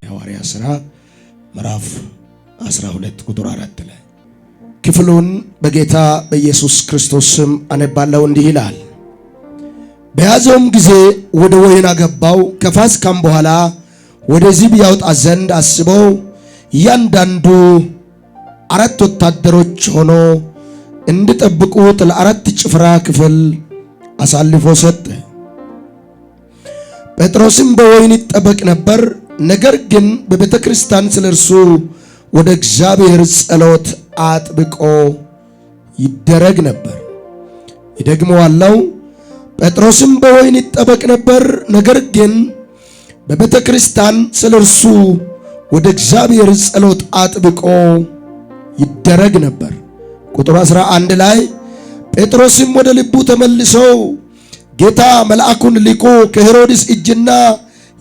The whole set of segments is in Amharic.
የሐዋርያት ሥራ ምዕራፍ 12 ቁጥር 4 ላይ ክፍሉን በጌታ በኢየሱስ ክርስቶስ ስም አነባለሁ። እንዲህ ይላል። በያዘውም ጊዜ ወደ ወህኒ አገባው። ከፋሲካም በኋላ ወደዚህ ቢያወጣ ዘንድ አስበው እያንዳንዱ አራት ወታደሮች ሆኖ እንዲጠብቁት ለአራት ጭፍራ ክፍል አሳልፎ ሰጠ። ጴጥሮስም በወህኒ ይጠበቅ ነበር። ነገር ግን በቤተ ክርስቲያን ስለ እርሱ ወደ እግዚአብሔር ጸሎት አጥብቆ ይደረግ ነበር። ይደግመዋለው። ጴጥሮስም በወህኒ ይጠበቅ ነበር። ነገር ግን በቤተ ክርስቲያን ስለ እርሱ ወደ እግዚአብሔር ጸሎት አጥብቆ ይደረግ ነበር። ቁጥር 11 ላይ ጴጥሮስም ወደ ልቡ ተመልሰው ጌታ መልአኩን ልኮ ከሄሮድስ እጅና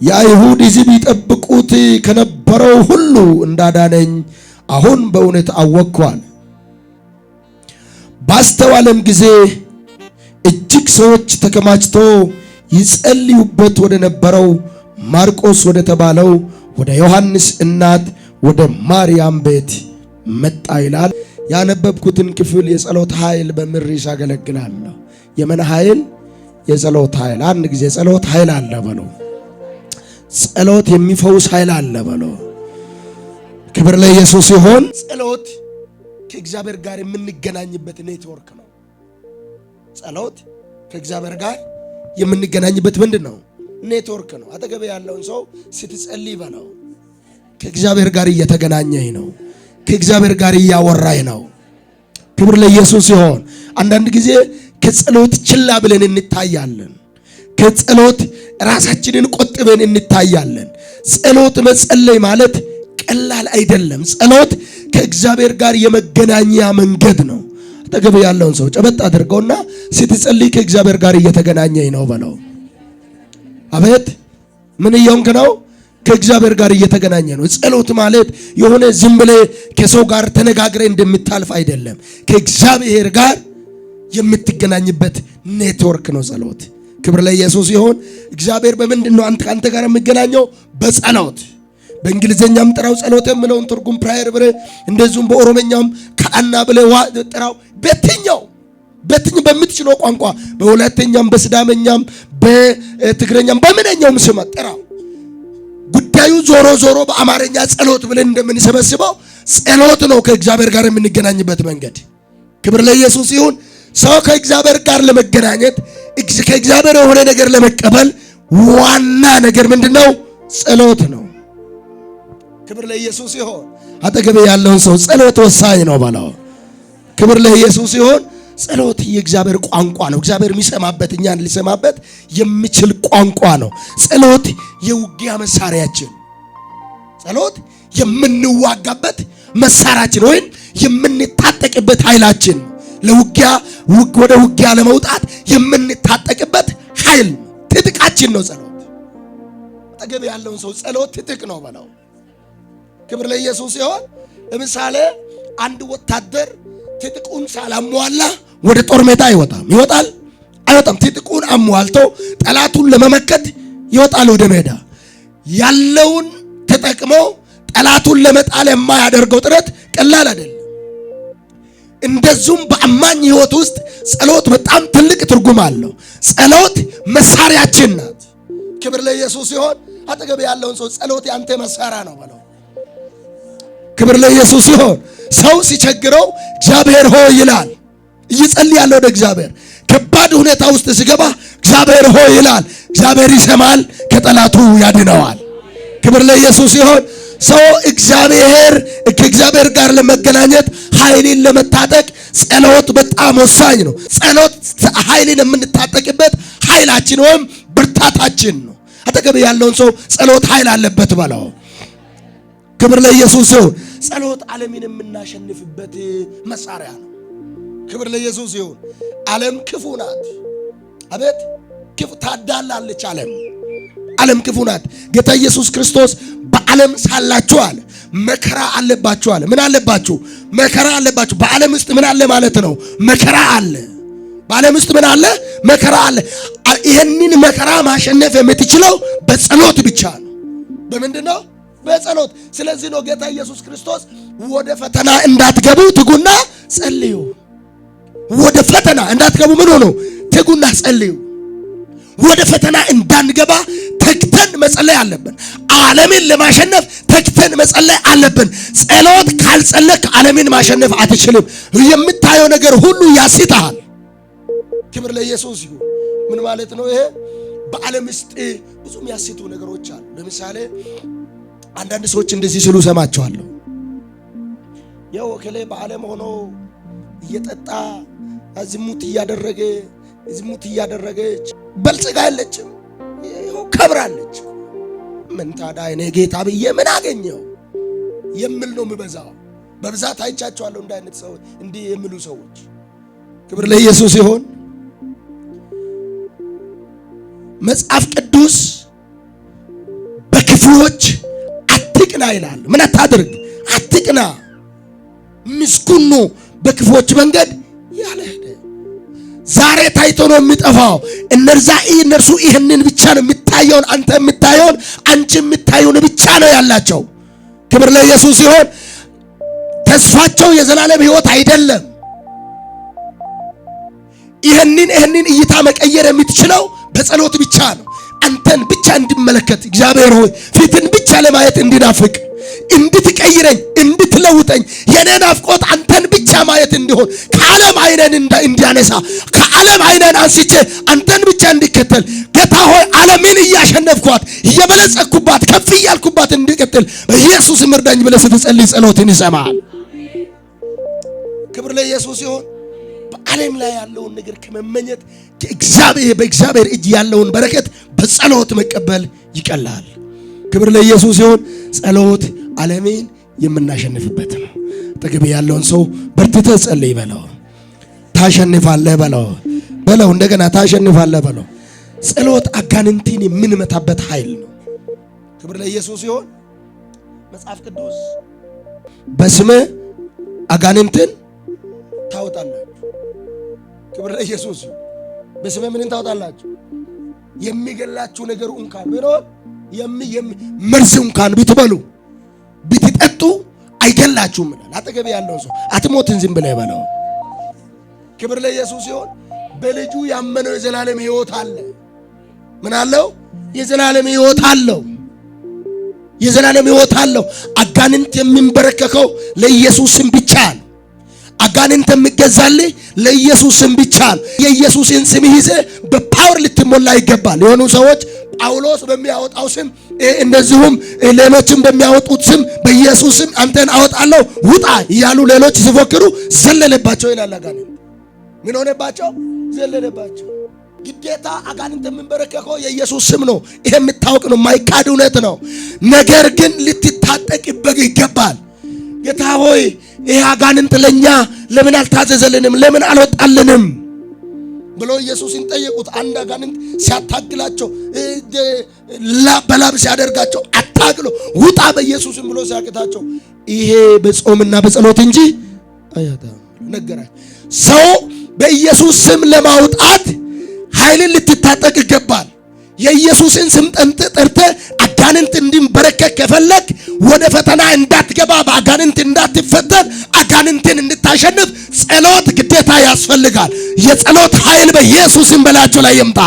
የአይሁድ ሕዝብ ይጠብቁት ከነበረው ሁሉ እንዳዳነኝ አሁን በእውነት አወቅኳል። ባስተዋለም ጊዜ እጅግ ሰዎች ተከማችቶ ይጸልዩበት ወደ ነበረው ማርቆስ ወደ ተባለው ወደ ዮሐንስ እናት ወደ ማርያም ቤት መጣ ይላል። ያነበብኩትን ክፍል የጸሎት ኃይል በሚል ርዕስ አገለግላለሁ። የምን ኃይል? የጸሎት ኃይል። አንድ ጊዜ ጸሎት ኃይል አለ በሎ። ጸሎት የሚፈውስ ኃይል አለ በሎ። ክብር ለኢየሱስ ይሁን። ጸሎት ከእግዚአብሔር ጋር የምንገናኝበት ኔትወርክ ነው። ጸሎት ከእግዚአብሔር ጋር የምንገናኝበት ምንድን ነው? ኔትወርክ ነው። አጠገብ ያለውን ሰው ስትጸልይ በለው ከእግዚአብሔር ጋር እየተገናኘኝ ነው። ከእግዚአብሔር ጋር እያወራኝ ነው። ክብር ለኢየሱስ ይሁን። አንዳንድ ጊዜ ከጸሎት ችላ ብለን እንታያለን። ከጸሎት ራሳችንን ቆጥበን እንታያለን። ጸሎት መጸለይ ማለት ቀላል አይደለም። ጸሎት ከእግዚአብሔር ጋር የመገናኛ መንገድ ነው። አጠገብ ያለውን ሰው ጨበጥ አድርገውና ስትጸልይ ከእግዚአብሔር ጋር እየተገናኘኝ ነው በለው። አቤት ምን እየሆንክ ነው? ከእግዚአብሔር ጋር እየተገናኘ ነው። ጸሎት ማለት የሆነ ዝም ብለህ ከሰው ጋር ተነጋግረ እንደምታልፍ አይደለም። ከእግዚአብሔር ጋር የምትገናኝበት ኔትወርክ ነው ጸሎት። ክብር ለኢየሱስ ይሁን። እግዚአብሔር በምንድን ነው አንተ ከአንተ ጋር የሚገናኘው? በጸሎት። በእንግሊዘኛም ጥራው ጸሎት የምለውን ትርጉም prayer ብለህ፣ እንደዚሁም በኦሮመኛም ከአና ብለህ ጥራው። በየትኛው በየትኛው በምትችለው ቋንቋ በሁለተኛም በስዳመኛም በትግረኛም በምንኛውም ስም ጥራው። ጉዳዩ ዞሮ ዞሮ በአማርኛ ጸሎት ብለን እንደምንሰበስበው ጸሎት ነው ከእግዚአብሔር ጋር የምንገናኝበት መንገድ። ክብር ለኢየሱስ ይሁን። ሰው ከእግዚአብሔር ጋር ለመገናኘት ከእግዚአብሔር የሆነ ነገር ለመቀበል ዋና ነገር ምንድነው? ጸሎት ነው። ክብር ለኢየሱስ ይሁን። አጠገቤ ያለውን ሰው ጸሎት ወሳኝ ነው በለው። ክብር ለኢየሱስ ይሁን። ጸሎት የእግዚአብሔር ቋንቋ ነው። እግዚአብሔር የሚሰማበት እኛን ሊሰማበት የሚችል ቋንቋ ነው። ጸሎት የውጊያ መሳሪያችን፣ ጸሎት የምንዋጋበት መሳሪያችን ወይም የምንታጠቅበት ኃይላችን፣ ለውጊያ ወደ ውጊያ ለመውጣት የምንታጠቅበት ኃይል ትጥቃችን ነው ጸሎት። አጠገብ ያለውን ሰው ጸሎት ትጥቅ ነው በለው። ክብር ለኢየሱስ ሲሆን፣ ለምሳሌ አንድ ወታደር ትጥቁን ሳላሟላ ወደ ጦር ሜዳ አይወጣም። ይወጣል? አይወጣም። ትጥቁን አሟልቶ ጠላቱን ለመመከት ይወጣል ወደ ሜዳ። ያለውን ተጠቅሞ ጠላቱን ለመጣል የማያደርገው ጥረት ቀላል አይደለም። እንደዚሁም በአማኝ ሕይወት ውስጥ ጸሎት በጣም ትልቅ ትርጉም አለው። ጸሎት መሳሪያችን ናት። ክብር ለኢየሱስ ሲሆን፣ አጠገብ ያለውን ሰው ጸሎት ያንተ መሳሪያ ነው በለው። ክብር ለኢየሱስ ሲሆን፣ ሰው ሲቸግረው እግዚአብሔር ሆይ ይላል። እይጸልያለሁ ወደ እግዚአብሔር። ከባድ ሁኔታ ውስጥ ሲገባ እግዚአብሔር ሆይ ይላል። እግዚአብሔር ይሰማል፣ ከጠላቱ ያድነዋል። ክብር ለኢየሱስ ሲሆን፣ ሰው እግዚአብሔር ከእግዚአብሔር ጋር ለመገናኘት ኃይልን ለመታጠቅ ጸሎት በጣም ወሳኝ ነው። ጸሎት ኃይልን የምንታጠቅበት ኃይላችን ወይም ብርታታችን ነው። አጠገብ ያለውን ሰው ጸሎት ኃይል አለበት በለው። ክብር ለኢየሱስ ይሁን። ጸሎት ዓለምን የምናሸንፍበት መሳሪያ ነው። ክብር ለኢየሱስ ይሁን። ዓለም ክፉ ናት። አቤት ክፉ ታዳላለች ዓለም። ዓለም ክፉ ናት። ጌታ ኢየሱስ ክርስቶስ በዓለም ሳላችሁ አለ መከራ አለባችሁ አለ። ምን አለባችሁ? መከራ አለባችሁ። በዓለም ውስጥ ምን አለ ማለት ነው? መከራ አለ። በዓለም ውስጥ ምን አለ? መከራ አለ። ይህንን መከራ ማሸነፍ የምትችለው በጸሎት ብቻ ነው። በምንድን ነው? በጸሎት። ስለዚህ ነው ጌታ ኢየሱስ ክርስቶስ ወደ ፈተና እንዳትገቡ ትጉና ጸልዩ። ወደ ፈተና እንዳትገቡ ምን ሆኖ? ትጉና ጸልዩ። ወደ ፈተና እንዳንገባ ተግተን መጸለይ አለብን። ዓለምን ለማሸነፍ ተግተን መጸለይ አለብን። ጸሎት ካልጸለክ ዓለምን ማሸነፍ አትችልም። የምታየው ነገር ሁሉ ያስተሃል። ክብር ለኢየሱስ ይሁን። ምን ማለት ነው ይሄ? በዓለም ውስጥ ብዙ የሚያስቱ ነገሮች አሉ። ለምሳሌ አንዳንድ ሰዎች እንደዚህ ሲሉ ሰማቸዋለሁ። ያው እከሌ በዓለም ሆኖ እየጠጣ ዝሙት እያደረገ ዝሙት እያደረገች በልጽጋ የለችም፣ ይኸው ከብራለች። ምን ታዲያ እኔ ጌታ ብዬ ምን አገኘው የሚል ነው የሚበዛው። በብዛት አይቻቸዋለሁ እንዲህ አይነት ሰው እንዲህ የሚሉ ሰዎች። ክብር ለኢየሱስ ይሁን። መጽሐፍ ቅዱስ በክፉዎች አትቅና ይላል። ምን አታድርግ? አትቅና። ምስጉን ነው በክፉዎች መንገድ ያልሄደ። ዛሬ ታይቶ ነው የሚጠፋው። እነርሱ ይህንን ብቻ ነው የሚታየውን፣ አንተ የምታየውን፣ አንቺ የምታየውን ብቻ ነው ያላቸው። ክብር ለኢየሱስ ሲሆን ተስፋቸው የዘላለም ሕይወት አይደለም። ይህንን እይታ መቀየር የምትችለው በጸሎት ብቻ ነው። አንተን ብቻ እንድመለከት እግዚአብሔር ሆይ ፊትን ብቻ ለማየት እንድናፍቅ፣ እንድትቀይረኝ፣ እንድትለውጠኝ፣ የኔ ናፍቆት አንተን ብቻ ማየት እንዲሆን፣ ከዓለም አይነን እንዲያነሳ፣ ከዓለም አይነን አንስቼ አንተን ብቻ እንዲከተል፣ ጌታ ሆይ ዓለምን እያሸነፍኳት፣ እየበለጸኩባት፣ ከፍ እያልኩባት እንዲቀጥል በኢየሱስ እርዳኝ ብለህ ስትጸልይ ጸሎትን ይሰማል። ክብር ለኢየሱስ ይሁን። በዓለም ላይ ያለውን ነገር ከመመኘት ከእግዚአብሔር በእግዚአብሔር እጅ ያለውን በረከት በጸሎት መቀበል ይቀላል። ክብር ለኢየሱስ ይሁን። ጸሎት ዓለምን የምናሸንፍበት ነው። አጠገብ ያለውን ሰው በርትተህ ጸልይ በለው። ታሸንፋለህ በለው በለው። እንደገና ታሸንፋለህ በለው። ጸሎት አጋንንትን የምንመታበት ኃይል ነው። ክብር ለኢየሱስ ይሁን። መጽሐፍ ቅዱስ በስሜ አጋንንትን ታወጣላችሁ። ክብር ለኢየሱስ ይሁን። በስሜ ምንን ታወጣላችሁ? የሚገላችሁ ነገር እንኳን ቢኖር፣ መርዝ እንኳን ብትበሉ ብትጠጡ አይገላችሁም ይላል። አጠገብ ያለው ሰው አትሞትን ዝም ብለህ በለው። ክብር ለኢየሱስ ይሁን። በልጁ ያመነው የዘላለም ሕይወት አለ። ምን አለው? የዘላለም ሕይወት አለው። የዘላለም ሕይወት አለው። አጋንንት የሚንበረከከው ለኢየሱስ ስም ብቻ ነው። አጋንንት የሚገዛልህ ለኢየሱስ ስም ብቻ ነው። የኢየሱስን ስም ይዘህ በ power ልትሞላ ይገባል። የሆኑ ሰዎች ጳውሎስ በሚያወጣው ስም፣ እንደዚሁም ሌሎችም በሚያወጡት ስም በኢየሱስ ስም አንተን አወጣለሁ ውጣ እያሉ ሌሎች ሲፎክሩ ዘለለባቸው ይላል። አጋንንት ምን ሆነባቸው? ዘለለባቸው። ግዴታ አጋንንት የሚንበረከከው የኢየሱስ ስም ነው። ይሄ የምታወቅ ነው፣ የማይካድ እውነት ነው። ነገር ግን ልትታጠቅበት ይገባል። ጌታ ሆይ ይሄ አጋንንት ለኛ ለምን አልታዘዘልንም? ለምን አልወጣልንም? ብሎ ኢየሱስን ጠየቁት። አንድ አጋንንት ሲያታግላቸው፣ በላብ ሲያደርጋቸው፣ አታግሎ ውጣ በኢየሱስም ብሎ ሲያቅታቸው ይሄ በጾምና በጸሎት እንጂ አያታም ነገራቸው። ሰው በኢየሱስ ስም ለማውጣት ኃይልን ልትታጠቅ ይገባል። የኢየሱስን ስም ጠርተህ አጋንንት እንዲንበረከክ ከፈለግ፣ ወደ ፈተና እንዳትገባ፣ በአጋንንት እንዳትፈተን፣ አጋንንትን እንድታሸንፍ ጸሎት ግዴታ ያስፈልጋል። የጸሎት ኃይል በኢየሱስም በላቸው ላይ ይምጣ።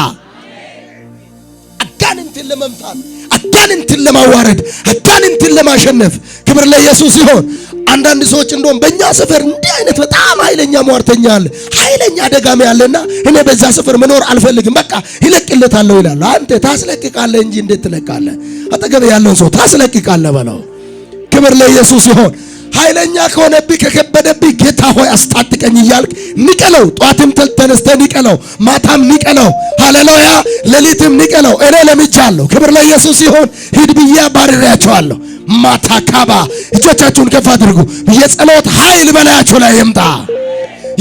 አጋንንትን ለመምታት፣ አጋንንትን ለማዋረድ፣ አጋንንትን ለማሸነፍ ክብር ለኢየሱስ ይሁን። አንዳንድ ሰዎች እንደውም በእኛ ሰፈር እንዲህ አይነት በጣም ኃይለኛ ሟርተኛ አለ፣ ኃይለኛ ደጋሚ አለና እኔ በዛ ሰፈር መኖር አልፈልግም፣ በቃ ይለቅለታለሁ ይላሉ። አንተ ታስለቅቃለህ እንጂ እንዴት ትለቃለህ? አጠገብ ያለውን ሰው ታስለቅቃለህ በለው። ክብር ለኢየሱስ ይሁን። ኃይለኛ ከሆነብህ፣ ከከበደብህ ጌታ ሆይ አስታጥቀኝ እያልክ ንቀለው። ጧትም ተነስተህ ንቀለው፣ ማታም ንቀለው። ሃሌሉያ! ሌሊትም ንቀለው። እኔ ለምጃለሁ። ክብር ለኢየሱስ ይሁን። ሂድ ብዬ አባርሬያቸዋለሁ። ማታ ካባ እጆቻችሁን ከፍ አድርጉ። የጸሎት ኃይል በላያችሁ ላይ ይምጣ።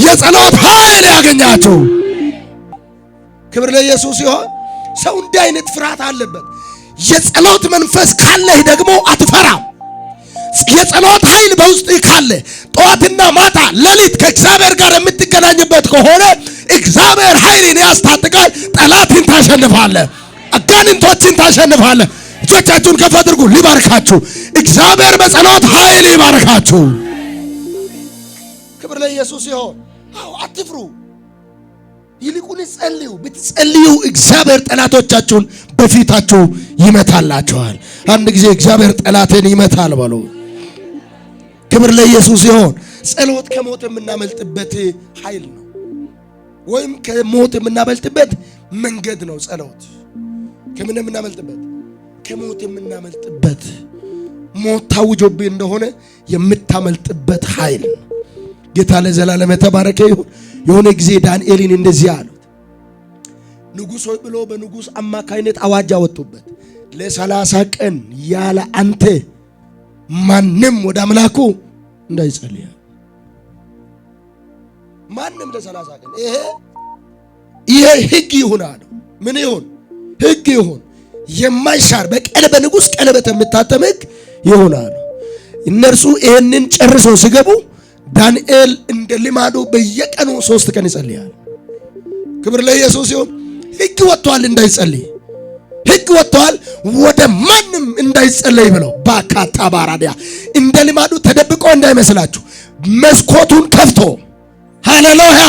የጸሎት ኃይል ያገኛችሁ። ክብር ለኢየሱስ ይሁን። ሰው እንዲህ አይነት ፍርሃት አለበት። የጸሎት መንፈስ ካለህ ደግሞ አትፈራም። የጸሎት ኃይል በውስጥ ካለ ጠዋትና ማታ ሌሊት ከእግዚአብሔር ጋር የምትገናኝበት ከሆነ እግዚአብሔር ኃይልን ያስታጥቃል። ጠላትን ታሸንፋለህ። አጋንንቶችን ታሸንፋለህ። እጆቻችሁን ከፍ አድርጉ። ሊባርካችሁ እግዚአብሔር በጸሎት ኃይል ይባርካችሁ። ክብር ለኢየሱስ ይሁን። አዎ አትፍሩ፣ ይልቁን ጸልዩ። ብትጸልዩ እግዚአብሔር ጠላቶቻችሁን በፊታችሁ ይመታላችኋል። አንድ ጊዜ እግዚአብሔር ጠላቴን ይመታል በሉ። ክብር ለኢየሱስ ይሁን። ጸሎት ከሞት የምናመልጥበት ኃይል ነው፣ ወይም ከሞት የምናመልጥበት መንገድ ነው። ጸሎት ከምን የምናመልጥበት? ከሞት የምናመልጥበት፣ ሞት ታውጆብህ እንደሆነ የምታመልጥበት ኃይል ነው። ጌታ ለዘላለም የተባረከ ይሁን። የሆነ ጊዜ ዳንኤልን እንደዚህ አሉት። ንጉሥ ሆይ ብሎ በንጉሥ አማካይነት አዋጅ አወጡበት። ለ30 ቀን ያለ አንተ ማንም ወደ አምላኩ እንዳይጸልይ፣ ማንም ለ30 ቀን ይሄ ሕግ ይሁን አለው። ምን ይሁን? ሕግ ይሁን፣ የማይሻር በቀለ በንጉሥ ቀለበት የምታተም ሕግ ይሁን አለው። እነርሱ ይሄንን ጨርሰው ሲገቡ ዳንኤል እንደ ልማዱ በየቀኑ 3 ቀን ይጸልያል። ክብር ለኢየሱስ ይሁን። ሕግ ወጥቷል እንዳይጸልይ፣ ሕግ ወጥቷል ወደ ማንም እንዳይጸለይ ብለው ባካታ ባራዲያ እንደ ልማዱ ተደብቆ እንዳይመስላችሁ መስኮቱን ከፍቶ፣ ሃሌሉያ፣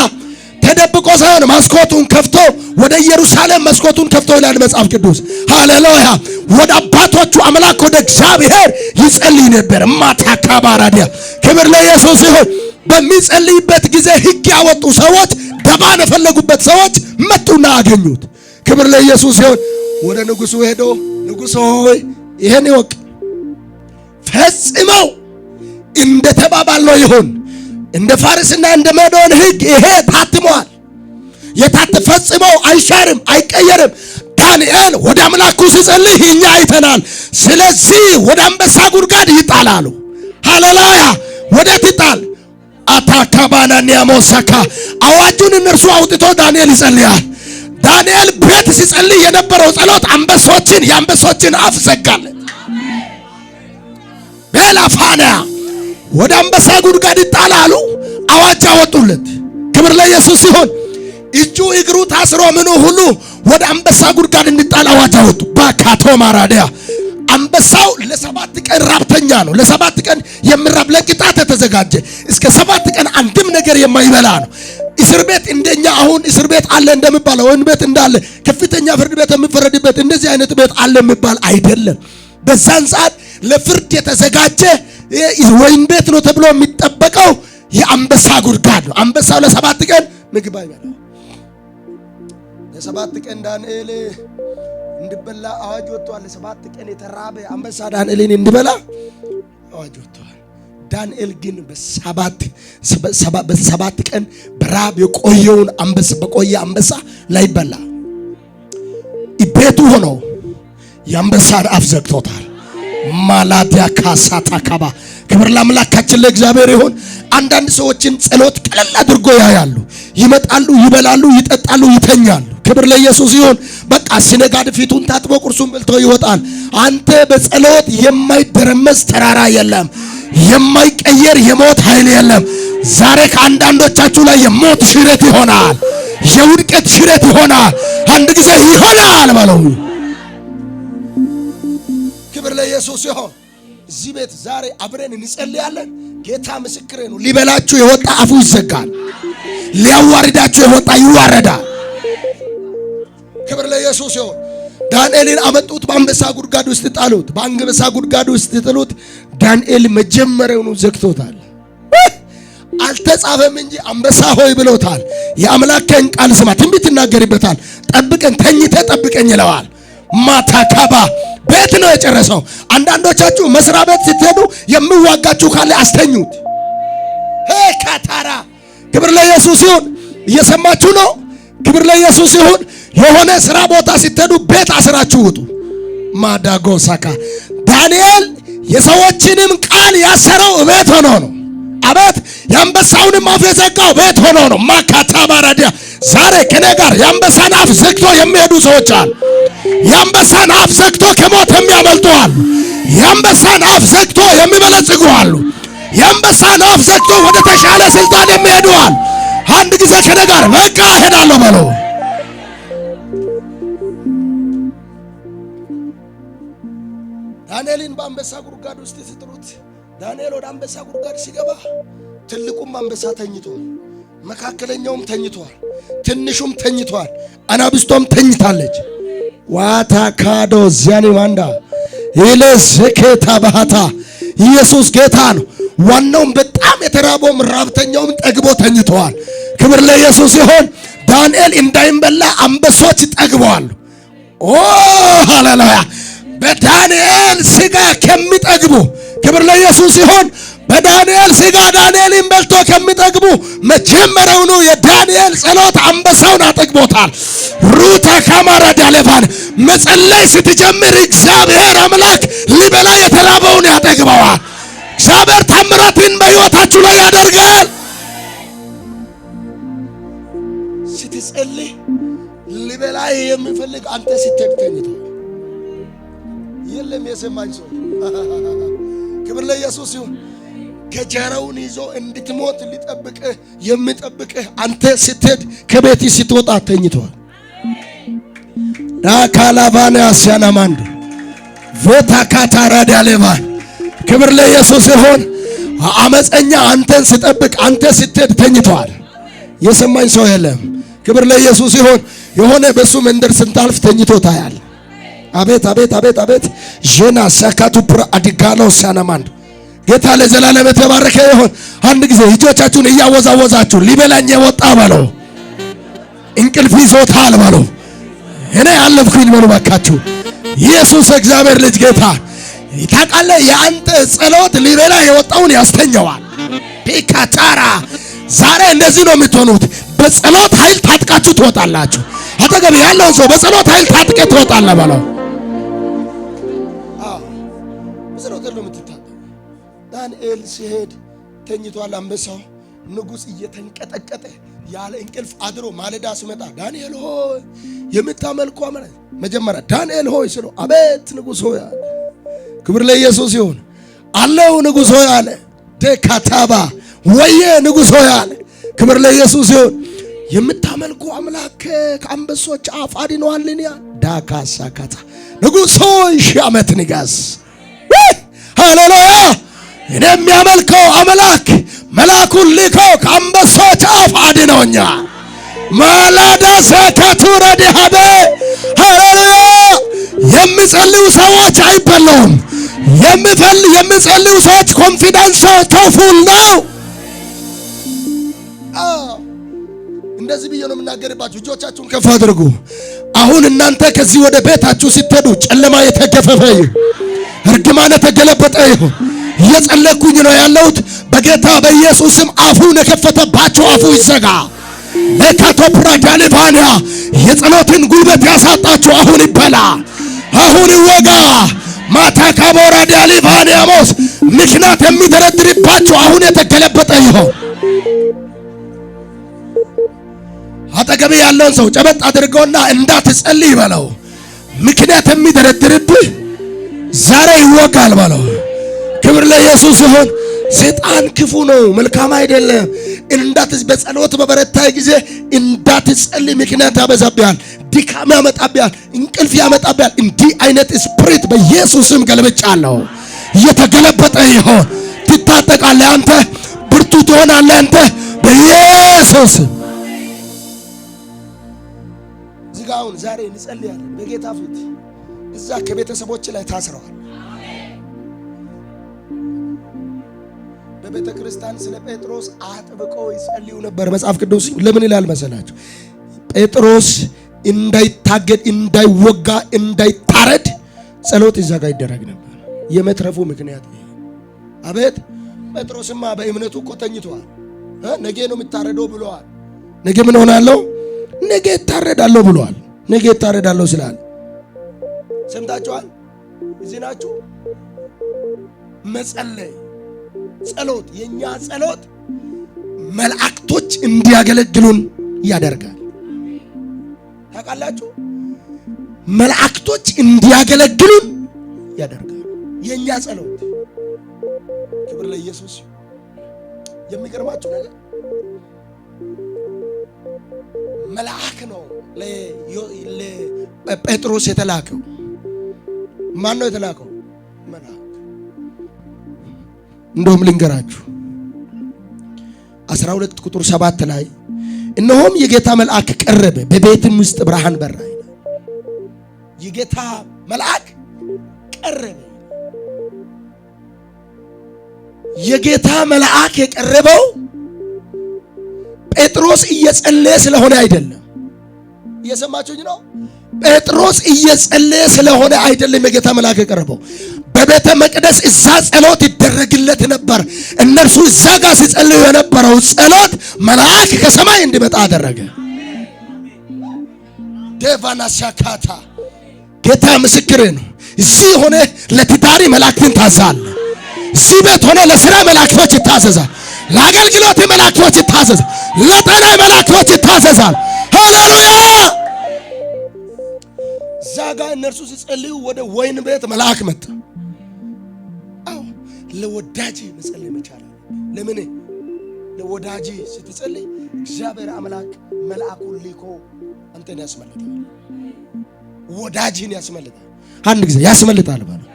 ተደብቆ ሳይሆን መስኮቱን ከፍቶ ወደ ኢየሩሳሌም መስኮቱን ከፍቶ ይላል መጽሐፍ ቅዱስ። ሃሌሉያ፣ ወደ አባቶቹ አምላክ ወደ እግዚአብሔር ይጸልይ ነበር። ማታካ ባራዲያ፣ ክብር ለኢየሱስ ይሁን። በሚጸልይበት ጊዜ ሕግ ያወጡ ሰዎች፣ ደባን የፈለጉበት ሰዎች መጡና አገኙት። ክብር ለኢየሱስ ይሁን። ወደ ንጉሱ ሄዶ ንጉሥ ሆይ ይሄን ይወቅ፣ ፈጽመው እንደ ተባባልነው ይሁን። እንደ ፋርስና እንደ ሜዶን ሕግ ይሄ ታትሟል። የታት ፈጽመው አይሻርም፣ አይቀየርም። ዳንኤል ወደ አምላኩ ሲጸልይ እኛ አይተናል። ስለዚህ ወደ አንበሳ ጉድጓድ ይጣላሉ። ሃሌሉያ፣ ወዴት ይጣል? አታካባናኒያ ሞሳካ አዋጁን እነርሱ አውጥቶ ዳንኤል ይጸልያል። ዳንኤል ቤት ሲጸልይ የነበረው ጸሎት አንበሶችን የአንበሶችን አፍ ዘጋለት። ቤላፋና ወደ አንበሳ ጉድጓድ ይጣላሉ። አዋጅ አወጡለት። ክብር ለኢየሱስ ሲሆን እጁ እግሩ ታስሮ ምኑ ሁሉ ወደ አንበሳ ጉድጓድ እንዲጣል አዋጅ አወጡ። ባካቶ ማራዲያ አንበሳው ለ7 ቀን ራብተኛ ነው። ለ7 ቀን የሚራብ ለቅጣት የተዘጋጀ እስከ 7 ቀን አንድም ነገር የማይበላ ነው። እስር ቤት እንደኛ አሁን እስር ቤት አለ እንደሚባለው ወይም ቤት እንዳለ ከፍተኛ ፍርድ ቤት የሚፈረድበት እንደዚህ አይነት ቤት አለ የሚባል አይደለም። በዛን ሰዓት ለፍርድ የተዘጋጀ ወይን ቤት ነው ተብሎ የሚጠበቀው የአንበሳ ጉድጓድ ነው። አንበሳው ለ7 ቀን ምግብ አይበላ። ለ7 ቀን ዳንኤል እንዲበላ አዋጅ ወጥቷል። ለ7 ቀን የተራበ አንበሳ ዳንኤልን እንዲበላ አዋጅ ወጥቷል። ዳንኤል ግን በሰባት ቀን በራብ የቆየውን አንበሳ በቆየ አንበሳ ላይበላ ቤቱ ሆኖ የአንበሳን አፍ ዘግቶታል። ማላዲያ ካሳታ ካባ፣ ክብር ለአምላካችን ለእግዚአብሔር ይሁን። አንዳንድ ሰዎችን ጸሎት ቀለል አድርጎ ያያሉ። ይመጣሉ፣ ይበላሉ፣ ይጠጣሉ፣ ይተኛሉ። ክብር ለኢየሱስ ይሁን። በቃ ሲነጋድ ፊቱን ታጥቦ ቁርሱን በልቶ ይወጣል። አንተ በጸሎት የማይደረመስ ተራራ የለም፣ የማይቀየር የሞት ኃይል የለም። ዛሬ ከአንዳንዶቻችሁ ላይ የሞት ሽረት ይሆናል፣ የውድቀት ሽረት ይሆናል። አንድ ጊዜ ይሆናል በለው። ክብር ለኢየሱስ ይሁን። እዚህ ቤት ዛሬ አብረን እንጸልያለን። ጌታ ምስክሬ ነው። ሊበላችሁ የወጣ አፉ ይዘጋል። ሊያዋርዳችሁ የወጣ ይዋረዳል። ክብር ለኢየሱስ ይሁን። ዳንኤልን አመጡት፣ በአንበሳ ጉድጓድ ውስጥ ጣሉት። በአንበሳ ጉድጓድ ውስጥ ጥሉት። ዳንኤል መጀመሪያውኑ ዘግቶታል። አልተጻፈም እንጂ አንበሳ ሆይ ብሎታል። የአምላክህን ቃል ስማ፣ ትንቢት ይናገርበታል። ጠብቀን ተኝተ ጠብቀኝ ይለዋል። ማታካባ ቤት ነው የጨረሰው። አንዳንዶቻችሁ መስሪያ ቤት ስትሄዱ የሚዋጋችሁ ካለ አስተኙት። ካታራ፣ ክብር ለኢየሱስ ይሁን። እየሰማችሁ ነው። ክብር ለኢየሱስ ይሁን። የሆነ ስራ ቦታ ስትሄዱ ቤት አስራችሁ ውጡ። ማዳጎሳካ ዳንኤል የሰዎችንም ቃል ያሰረው ቤት ሆኖ ነው። አቤት፣ የአንበሳውንም አፍ የዘጋው ቤት ሆኖ ነው። ማካታ ባራዲያ፣ ዛሬ ከኔ ጋር የአንበሳን አፍ ዘግቶ የሚሄዱ ሰዎች አሉ። የአንበሳን አፍ ዘግቶ ከሞት የሚያመልጡ አሉ። የአንበሳን አፍ ዘግቶ የሚበለጽጉ አሉ። የአንበሳን አፍ ዘግቶ ወደ ተሻለ ስልጣን የሚሄዱ አሉ። አንድ ጊዜ ከኔ ጋር በቃ እሄዳለሁ በሉ። ዳንኤልን በአንበሳ ጉድጓድ ውስጥ ሲጥሉት ዳንኤል ወደ አንበሳ ጉድጓድ ሲገባ ትልቁም አንበሳ ተኝቷል፣ መካከለኛውም ተኝቷል፣ ትንሹም ተኝቷል፣ አናብስቷም ተኝታለች። ዋታ ካዶ ዚያኒ ማንዳ ይለዝኬታ ባህታ ኢየሱስ ጌታ ነው። ዋናውም በጣም የተራበውም ራብተኛውም ጠግቦ ተኝተዋል። ክብር ለኢየሱስ ሲሆን ዳንኤል እንዳይበላ አንበሶች ጠግበዋል። ኦ ሃሌሉያ! በዳንኤል ስጋ ከሚጠግቡ ክብር ለኢየሱስ ሲሆን በዳንኤል ስጋ ዳንኤልን በልቶ ከሚጠግቡ መጀመሪያውኑ የዳንኤል ጸሎት አንበሳውን አጠግቦታል። ሩታ ካማራ ዳሌቫን መጸለይ ስትጀምር እግዚአብሔር አምላክ ሊበላ የተራበውን ያጠግበዋል። እግዚአብሔር ታምራትን በሕይወታችሁ ላይ ያደርጋል። ስትጸልይ ሊበላ የሚፈልግ አንተ ስትሄድ ተኝቷል። የለም የሰማኝ ሰው ክብር ለኢየሱስ ይሁን። ገጀራውን ይዞ እንድትሞት ሊጠብቅህ የሚጠብቅህ አንተ ስትሄድ ከቤት ስትወጣ ተኝቷል። ዳካላቫን ያሲያናማንድ ቮታ ካታራዳሌቫ ክብር ለኢየሱስ ይሁን። አመፀኛ አንተን ስጠብቅ አንተ ስትሄድ ተኝቷል። የሰማኝ ሰው የለም። ክብር ለኢየሱስ ይሁን። የሆነ በሱ መንደር ስንታልፍ ተኝቶ ታያል። አቤት አቤት አቤት አቤት ዤና ሳካቱ ፕራ አዲጋሎ ሲያናማንድ ጌታ ለዘላለም የተባረከ ይሁን። አንድ ጊዜ እጆቻችሁን እያወዛወዛችሁ ሊበላኝ የወጣ በለው፣ እንቅልፍ ይዞታል በለው፣ እኔ አለፍኩኝ በሉ ባካችሁ። ኢየሱስ እግዚአብሔር ልጅ ጌታ ታውቃለህ። የአንተ ጸሎት ሊበላ የወጣውን ያስተኛዋል። ፒካታራ ዛሬ እንደዚህ ነው የምትሆኑት። በጸሎት ኃይል ታጥቃችሁ ትወጣላችሁ። አጠገብ ያለውን ሰው በጸሎት ኃይል ታጥቀ ትወጣለህ በለው። በጸሎት ነው የምትታጠቀው። ዳንኤል ሲሄድ ተኝቷል አንበሳው። ንጉሥ እየተንቀጠቀጠ ያለ እንቅልፍ አድሮ ማለዳ ሲመጣ ዳንኤል ሆይ የምታመልከው አምላክ መጀመሪያ ዳንኤል ሆይ ስለው አቤት ንጉሥ ሆይ አለ። ክብር ለኢየሱስ ይሁን። አለው ንጉሥ ሆይ አለ። ደካታባ ወየ ንጉሥ ሆይ አለ። ክብር ለኢየሱስ ይሁን። የምታመልኩ አምላክ ከአንበሶች አፍ አድኖሃልን? ያ ዳካሳካታ ንጉሥ ሆይ ሺህ ዓመት ንገስ። ሃሌሉያ! እኔ የሚያመልከው አምላክ መልአኩን ልኮ ከአንበሶች አፍ አድኖኛል። ማላዳ ዘከቱ ረዲሃበ ሃሌሉያ! የሚጸልዩ ሰዎች አይበለውም። የሚጸልዩ ሰዎች confidence ኣቸው full ነው። እንደዚህ ብዬ ነው የምናገርባችሁ። እጆቻችሁን ከፍ አድርጉ። አሁን እናንተ ከዚህ ወደ ቤታችሁ ስትሄዱ ጨለማ የተገፈፈ ይሁን፣ እርግማን የተገለበጠ ይሁን። እየጸለኩኝ ነው ያለሁት። በጌታ በኢየሱስም አፉን የከፈተባችሁ አፉ ይዘጋ። ለካቶፕራ ዳሊቫንያ የጸሎትን ጉልበት ያሳጣችሁ አሁን ይበላ፣ አሁን ይወጋ። ማታ ካቦራ ዳሊቫንያ ሞስ ምክንያት የሚደረድርባችሁ አሁን የተገለበጠ ይሁን። አጠገብ ያለውን ሰው ጨበጥ አድርገውና እንዳትጸልይ በለው። ምክንያት የሚደረድርብህ ዛሬ ይወጋል በለው። ክብር ለኢየሱስ ይሁን። ሰይጣን ክፉ ነው፣ መልካም አይደለም። በጸሎት በበረታ ጊዜ እንዳትጸልይ ምክንያት ያበዛብሃል፣ ድካም ያመጣብሃል፣ እንቅልፍ ያመጣብሃል። እንዲህ አይነት spirit በኢየሱስ ስም ገልብጫለሁ። እየተገለበጠ ይሆን። ትታጠቃለህ አንተ፣ ብርቱ ትሆናለህ አንተ በኢየሱስ አሁን ዛሬ እንጸልያለን በጌታ ፊት። እዛ ከቤተሰቦች ላይ ታስረዋል። በቤተ ክርስቲያን ስለ ጴጥሮስ አጥብቀው ይጸልዩ ነበር። መጽሐፍ ቅዱስ ለምን ይላል መሰላችሁ? ጴጥሮስ እንዳይታገድ፣ እንዳይወጋ፣ እንዳይታረድ ጸሎት እዛ ጋር ይደረግ ነበር። የመትረፉ ምክንያት ይሄ። አቤት ጴጥሮስማ በእምነቱ እኮ ተኝቷል። ነገ ነው የምታረደው ብለዋል። ነገ ምን ሆናለሁ? ነገ እታረዳለሁ ብለዋል። ነገ እታረዳለሁ ስላለ ሰምታችኋል። እዚህ ናችሁ። መጸለይ ጸሎት፣ የኛ ጸሎት መላእክቶች እንዲያገለግሉን ያደርጋል። ታውቃላችሁ፣ መላእክቶች እንዲያገለግሉን ያደርጋል የእኛ ጸሎት። ክብር ለኢየሱስ። የሚገርማችሁ ነገር መልአክ ነው ለጴጥሮስ የተላከው። ማን ነው የተላከው? መልአክ። እንደውም ልንገራችሁ 12 ቁጥር 7 ላይ እነሆም የጌታ መልአክ ቀረበ፣ በቤትም ውስጥ ብርሃን በራ ይላል። የጌታ መልአክ ቀረበ። የጌታ መልአክ የቀረበው ጴጥሮስ እየጸለየ ስለሆነ አይደለም። እየሰማችሁኝ ነው? ጴጥሮስ እየጸለየ ስለሆነ አይደለም የጌታ መልአክ የቀረበው። በቤተ መቅደስ እዛ ጸሎት ይደረግለት ነበር። እነርሱ እዛ ጋር ሲጸልዩ የነበረው ጸሎት መልአክ ከሰማይ እንዲመጣ አደረገ። ዴቫና ሻካታ ጌታ ምስክሬ ነው። እዚህ ሆነ ለትዳሪ መላእክትን ታዛለ። እዚህ ቤት ሆነ ለስራ መላእክቶች ይታዘዛል። ለአገልግሎት መላእክቶች ይታዘዛል። ለጤና መላእክቶች ይታዘዛል። ሃሌሉያ። እዛ ጋር እነርሱ ሲጸልዩ ወደ ወይን ቤት መልአክ መጣ። አዎ ለወዳጅ መጸለይ መቻል። ለምን ለወዳጅ ስትጸልይ እግዚአብሔር አምላክ መልአኩን ልኮ አንተን ያስመልጣል። ወዳጅን ያስመልጣል። አንድ ጊዜ ያስመልጣል ባለው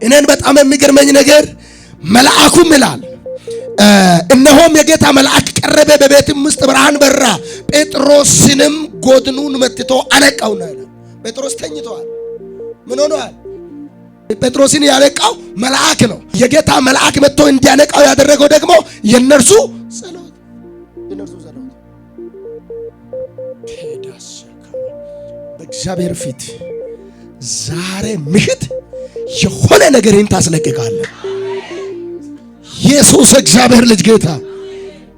እኔን በጣም የሚገርመኝ ነገር መልአኩም ይላል እነሆም የጌታ መልአክ ቀረበ፣ በቤትም ውስጥ ብርሃን በራ፣ ጴጥሮስንም ጎድኑን መትቶ አነቃውና ይላል። ጴጥሮስ ተኝተዋል። ምን ሆነዋል? ጴጥሮስን ያነቃው መልአክ ነው። የጌታ መልአክ መጥቶ እንዲያነቃው ያደረገው ደግሞ የነርሱ ጸሎት የነርሱ ጸሎት። በእግዚአብሔር ፊት ዛሬ ምሽት የሆነ ነገርን ታስለቅቃለህ። ኢየሱስ እግዚአብሔር ልጅ ጌታ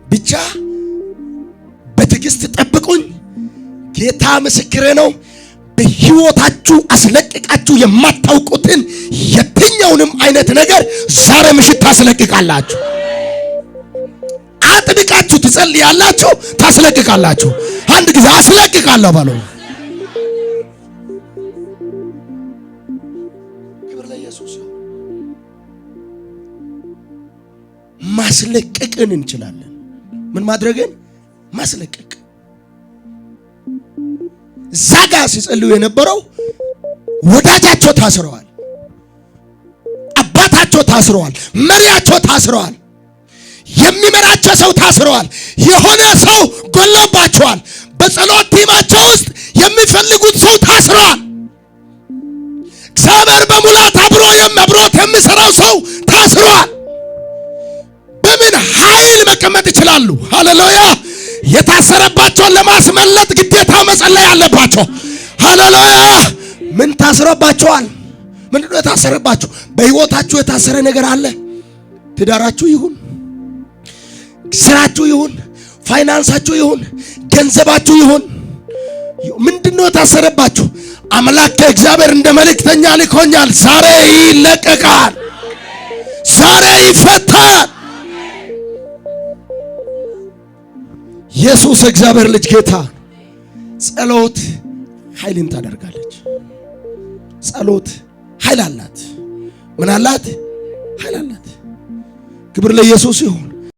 ብቻ በትዕግስት ጠብቁኝ። ጌታ ምስክሬ ነው። በሕይወታችሁ አስለቅቃችሁ የማታውቁትን የትኛውንም አይነት ነገር ዛሬ ምሽት ታስለቅቃላችሁ። አጥብቃችሁ ትጸልያላችሁ፣ ታስለቅቃላችሁ። አንድ ጊዜ አስለቅቃለሁ በለው። ክብር ለኢየሱስ። ማስለቀቅን እንችላለን። ምን ማድረግን? ማስለቀቅ። እዛ ጋ ሲጸልዩ የነበረው ወዳጃቸው ታስረዋል፣ አባታቸው ታስረዋል፣ መሪያቸው ታስረዋል፣ የሚመራቸው ሰው ታስረዋል፣ የሆነ ሰው ጎሎባቸዋል። በጸሎት ቲማቸው ውስጥ የሚፈልጉት ሰው ታስረዋል። እግዚአብሔር በሙላት አብሮት የሚሰራው ሰው ታስረዋል። በምን ኃይል መቀመጥ ይችላሉ? ሃሌሉያ! የታሰረባቸውን ለማስመለጥ ግዴታ መጸለይ አለባቸው። ሃሌሉያ! ምን ታስረባቸዋል? ምንድነው የታሰረባቸው? በሕይወታችሁ የታሰረ ነገር አለ። ትዳራችሁ ይሁን፣ ስራችሁ ይሁን፣ ፋይናንሳችሁ ይሁን፣ ገንዘባችሁ ይሁን፣ ምንድነው የታሰረባችሁ? አምላክ እግዚአብሔር እንደ መልእክተኛ ልኮኛል። ዛሬ ይለቀቃል። ዛሬ ይፈታል። ኢየሱስ እግዚአብሔር ልጅ ጌታ። ጸሎት ኃይልን ታደርጋለች። ጸሎት ኃይል አላት። ምን አላት? ኃይል አላት። ክብር ለኢየሱስ ይሁን።